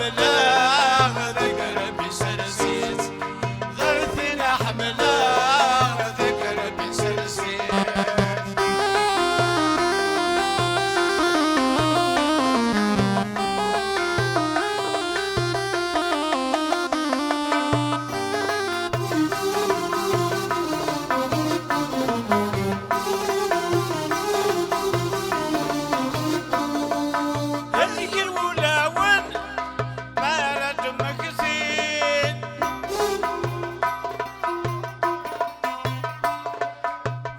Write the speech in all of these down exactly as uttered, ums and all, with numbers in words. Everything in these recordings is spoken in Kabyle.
ḥemmleɣ deg Rebbi sers-itt. Ɣer tin ḥemmleɣ deg Rebbi sers-itt. Helken wulawen mi ara d-mmektin.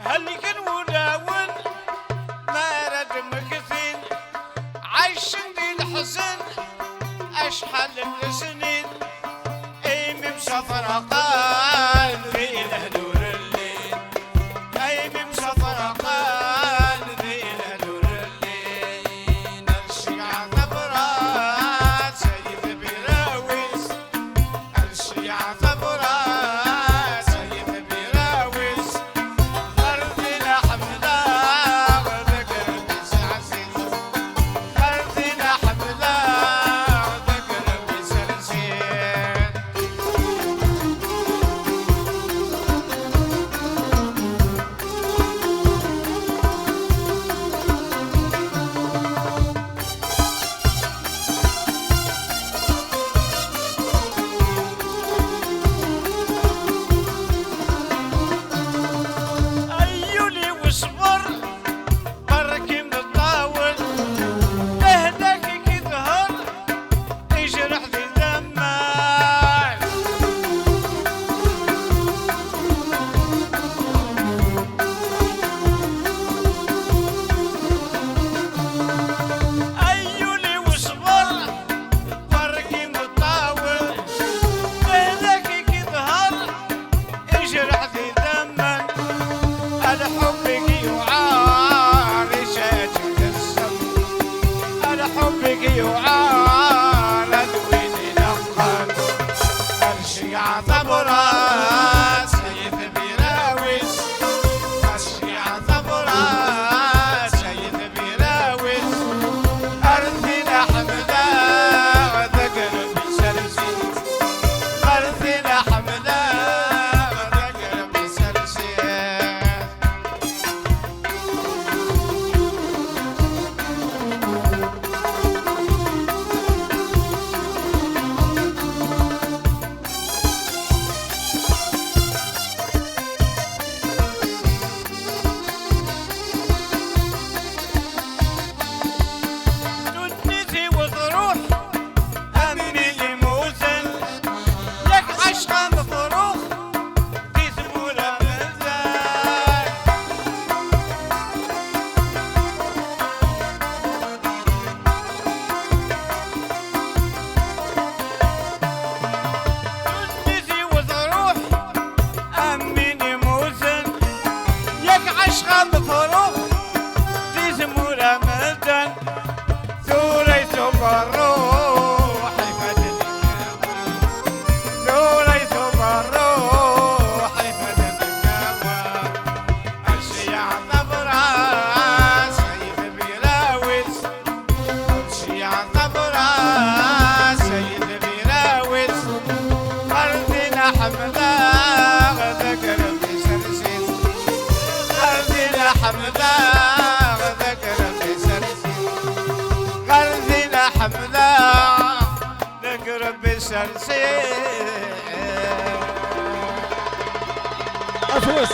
Helken wulawen mi ara d-mmektin. Ɛicen di leḥzen acḥal n lesnin. Imi msafreɣ qalbi lehdur llin. Imi msafreɣ qalbi lehdur llin. Ar cceyɛa tabrat ay tbirawis. Ar cceyɛa tabrat ay tbirawis. Ɣer din ḥemmleɣ deg Rebbi sers-itt. Ɣer din ḥemmleɣ deg Rebbi sers-itt. Ay yuli wesber, berrek imeṭṭawen, lehlak i k-iḍher, ijreḥ di daman. Ay yuli wesber, berrek imeṭṭawen, lehlak i k-iḍher, ijreḥ di daman. Lḥubb-ik yuɛer icad ssem. Lḥubb-ik yuɛer ad win ineqqen. Ar cceyɛa tabrat ay tbirawis. Ar cceyɛa tabrat ay tbirawis. Ar din ḥemmleɣ deg Rebbi sers-itt. Ar din ḥemmleɣ deg Rebbi sers-itt. Ddunit-iw truḥ am win immuten, yak ɛecqa mefrux di tmura medden. Ddunit-iw truḥ am win immuten, yak ɛecqa mefrux di tmura medden. Tura itub rruḥ ifadden n nnawal. Tura itub rruḥ ifadden n nnawal. Ar cceyɛa tabrat ay tbirawis. Ar cceyɛa tabrat ay tbirawis. Ɣer din ḥemmleɣ deg Rebbi sers-itt. Ɣer din ḥemmleɣ deg Rebbi sers-itt. Ɣer din ḥemmleɣ deg Rebbi sers-itt. Afus.